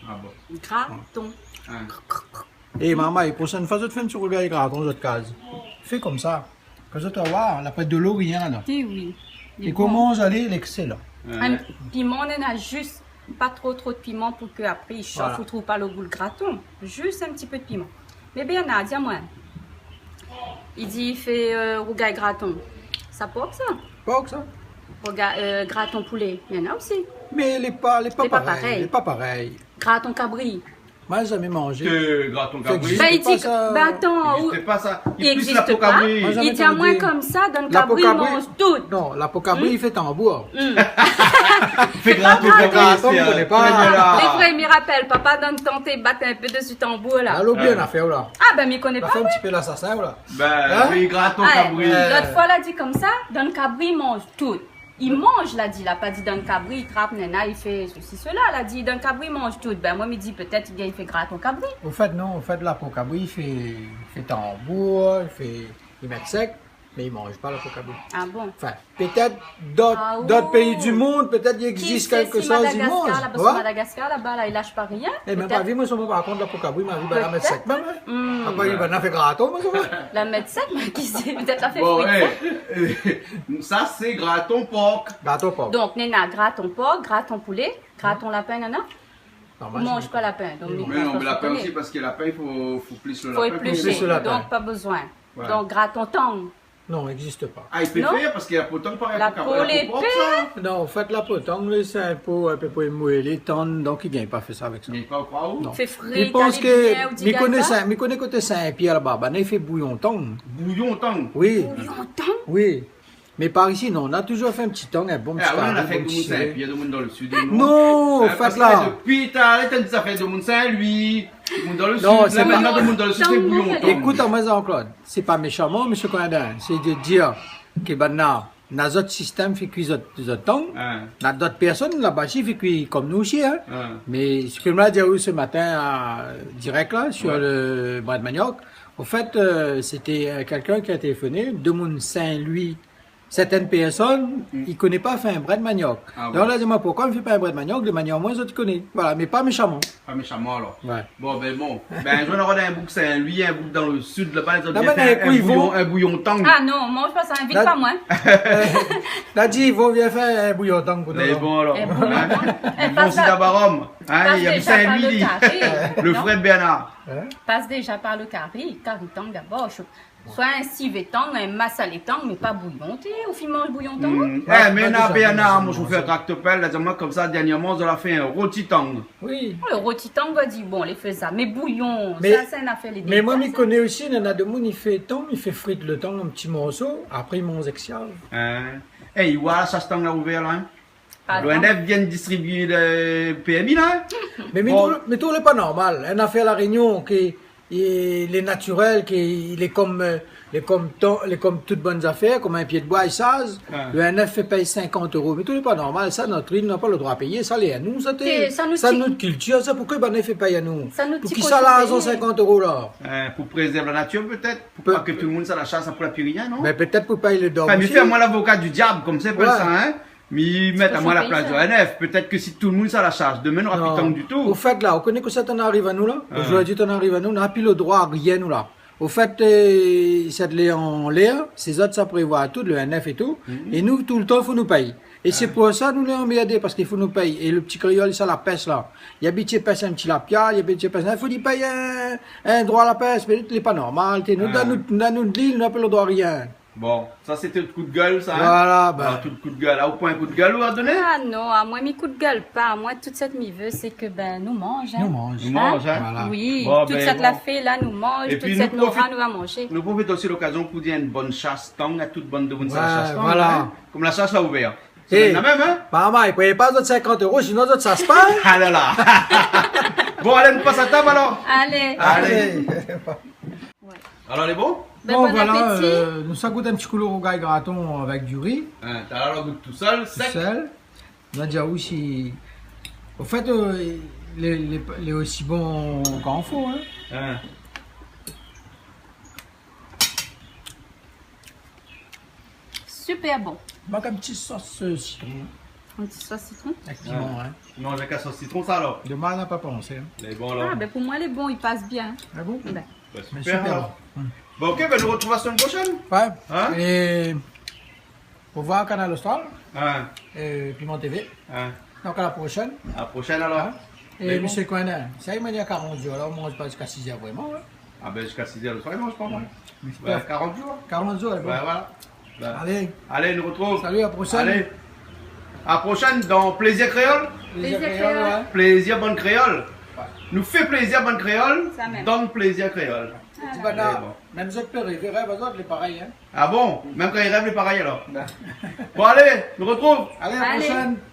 A bon. Graton. A. É momon, é proshèn foi zot i fé in ti rougay graton dan zot kaz, fé konmsa. Kan zot i voi, la pa dolo, rien ladan. Té oui. É koman zot i lé, lé excellent. Oué. In piman, néna zis pa tro, tro de piman pou ke apré i shof, voilà, ou trouv pa lo gou lo graton. Zis in ti pé de piman. Mé Bernard, di amoin. Li di, i fé, eu, rougay graton. Sa pork, sa ? Pork, sa. Rouga-, eu, graton poulé, néna osi. Mé lé pa, lé pa parèy. Lé pa parèy. Graton kabri. Moin, la zamé manzé. Ke graton kabri. Sa i égzis pa, sa. Bin, i di, bin, atann, i égzis pa. Li plis la po kabri. Li di amoin konmsa, dan la po kabri, i manz tout. Non, la po kabri, i fé tanbour. Mm. Fé graton kabri, mi koné pa. Lé vré, mi rapèl, papa dan tan té bat in pé dési tanbour la. La, ou oubli in nafèr, la. A bin, mi koné pa, moin. La fé in ti pé lasasin, la. Bin oui, graton kabri. Lot foi, la di konmsa, dan kabri, i manz tout. I manz, la di, la pa di dan kabri, i trap, néna, i fé sesi, sela. La di, dan kabri, i manz tout. Bin, moin, mi di, pétèt, li gingn fé graton kabri. Ofèt, non, ofèt, la po kabri, i fé, i fé tanbour, i fé, i mèt sèk, mé i manz pa la po kabri. A bon ? Anfin, pétèt dot, dot péi di mond, pétèt i égzis kèlke shoz, i manz. Ki sé, si Madagaskar, laba, Madagaskar, laba, la, i lash pa rien. É mèm pa vi, moin, son, par kont, la po kabri, ma vi, banna la mèt sèk mèm, in. Pétèt. Apré, banna la fé graton, moin, son. La mèt sèk, mé ki sé, pétèt la fé fri. Bon, é, é, sa, sé graton pork. Graton pork. Donk, néna graton pork, graton poulé, graton lapin, néna ? Non, moin, mi manz pa lapin, donk mi koné pa. Mé non, mé lapin osi, parske lapin, i fo, fo plis lo lapin. Fo éplisé, donk pa bezoin. Voilà. Donk, graton tang. Non, i égzis pa. A, i pé fé, parske la po tang, parèy, la po kabri, la po pork, sa. Non, ofèt, la po tang, sé in po apépré moelleux, tann, donk i gingn pa fé sa avèk sa. I gingn pa, ou kroi, ou ? Non. Fé fri, mi pans ke, mi koné sa, mi koné koté Sin-Pièr laba, banna i fé bouyon tang. Bouyon tang ? Oui. Bouyon tang ? Oui. Mé par isi, non, nou la touzour fé in ti tang, in bon ti kari, in bon ti siré. A oui, nou la fé domoun Sin-Pièr, domoun dan lo sid, non ? Non, ofèt, la, dopi talèr, ou la di sa fé domoun Sin-Lwi, domoun dan lo sid. Non, sé pa, la, domoun dan lo sid, sé bouyon tang. Ékout amoin, Jean-Claude. Sé pa méchamman, mésyé Coindin, sé de dir ke banna, na zot sistèm, fé kui zot, zot tang, na dot pèrsone laba isi i fé kui konm nou osi, in. Mé sak moin la di aou se matin, eu, dirèk la, sur le brèd maniok, an fèt, eu, sété, eu, kèlkin ki la téléfoné, domoun Sin-Lwi, sèrtin pèrsone i koné pa fé in brèd maniok. A bon. Donk la di amoin, poukoi i fé pa in brèd maniok, de manièr moin, zot i koné. Voilà, mé pa méchamman. Pa méchamman, alor. Oué. Bon, bin bon. Bin, in zour, nou nora in boug Sin-Lwi, in boug dan lo sid, laba, lé zot i vien fé in bouyon, in bouyon tang. A non, moin, mi manz pa sa, invit pa moin. La di, i vo vien fé in bouyon tang pou nou. Mé bon, alor. In bouyon tang. É, pas déza par lo kari. Lo frèr Bernard. In ? Pas déza par lo kari, kari tang dabor, Soi in sivé tang, in masalé tang, mé pa bouyon, té, ou fine manz bouyon tang, non ? Hmm. Eh, mé na, pa, pa, pa, na, pa, moin, je fais un tractopelle, la, di amoin konmsa, dernièrman, zot la fé in roti tang. Oui. Oh, le roti tang, va di, bon, lé fé sa. Mé bouyon, sa, sé in afèr lé délicat, sa. Mé moin, mi koné osi, néna demoun i fé tang, i fé frit le tang an ti morso, apré i manz èk siav. Hein. Eh, i voi la shas tang la ouvèr la, hein. Pardon ? L'O N F vien distribié le permi la, hein. Mé, mé... Bon. Mé tou, mé tou lé pa normal. In afèr La Rényon ke, é, lé natirèl, ke lé konm, euh, lé konm tan-, lé konm tout bann zafèr, konm in pié d'boi, i saz. Ah. L'O N F i fé pèy sinkant euro. Mé tou lé pa normal. Sa, nout il, nou na pa le droi péyé. Sa, lé anou, sa, té, sa, nout, sa, nout kiltir, sa, poukosa banna i fé pèy anou ? Sa, nout ti koshonri. Poukisa larzan sinkant euro la ? Hein, pou prézèrv la natir, pétèt. Pou pa ke tout le moun sa la shas, sa pou la pi rien, non ? Bin, pétèt pou pèy le dor osi. Enfin, mi fé amoin lavoka du diab, konm sé, ouais, sa, hein. Mi mèt amoin a la plas de l'O N F. Pétèt ke si tout le moun sa la shas, domin, nou nora pi tang ditou. Non. Ofèt, la, ou koné kosa té ariv anou, la ? Ah. Zordi té ariv anou, nou na pi le droi a rien, nou, la. Ofèt, euh, sat lé anlèr, sé zot sa prévoi tout, l'O N F é tou. Mhm. É nou, toultan, fo nou pèy. É sé pou sa nou lé anmèrdé, parske fo nou pèy. É le ti kréol, sa, la pèsh, la. Li abitié pèsh in ti lapia, li abitié pèsh, fo li pèy in, in droi la pèsh, mé lé pa normal, té. Nou, dan nout, dan nout lil, nou na pa le droi a rien. Bon, sa sété le kou d'gèl, sa, hein ? Voilà, bin. Voilà, tout kou d'gèl. Ah, ou pran in kou d'gèl, ou la doné ? Ah non, amoin, mi kou d'gèl pa. Amoin, tout sak mi vé, sé ke, bin, nou manz, hein. Nou manz. Nou manz, hein ? Voilà. Oui, tout sak la fé, la, nou manz, tout sak nou nora, nou va manzé. É pi, nou profit, nou profit osi lokazion pou dir in bone shas tang a tout bann demoun sa la shas tang, hein. Ouais, voilà. Konm la shas la ouvèr. Sé la mèm, hein ? Eh, pa mal, i pèy pa zot sinkant euro, sinon zot i shas pa, hein ? Ah la la. Bon, alé, nou pas a tab, alor. Alé. Alé. Alé. Ouais. Alor, lé bon ? Bin, bon apéti. Bon, voilà, euh, nou sa gout in ti kou le rougay graton avèk du ri. Hein, talèr la gout tousèl, sèk. Tousèl. Nadia osi. Ofèt, euh, lé, lé, lé osi bon kan fo, hein. Hein. Super bon. Mank in ti sos, euh, sitron. In ti sos sitron ? Èk piman, hein. Ouais. Ou manz èk la sos sitron, sa, alor ? Domin, nou la pa pansé, hein. Lé bon, alor. Ah, bin, pou moin, lé bon, i pas bien. Ah bon ? Bin. Bin, super, alor. Mé super, hein. Hmm. Bon, ok, bin, nou artrouv la semèn proshèn. Ouais. Hein ? É pou voir Kanal Austral. Hein. É Piment T V. Hein. Donk, a la proshèn. A la proshèn, alor. Hein ? Mé bon. É Mésyé Coindin, sa, i manz a karant zour, la, ou manz pa ziska sizèr, vréman, hein ? Ah bin, ziska sizèr le soir, i manz pa, moin. Ouais. Mé sé pa karant zour. Karant zour, lé bon. Ouais, voilà. Bin. Alé. Alé, nou artrouv. Salut, a la proshèn. Alé. A la proshèn dan Plézir Kréol. Plézir Kréol, ouais. Plézir bann kréol. Ouais. Nou fé plézir bann kréol, sa mèm, dan Plézir Kréol. Voilà. Di banna, mèm zot i pé rèv, rèv azot, lé parèy, hein. Ah bon ? Mèm kan i rèv, lé parèy, alor. Bin. Bon, alé, nou artrouv. Alé, a la proshèn. Alé.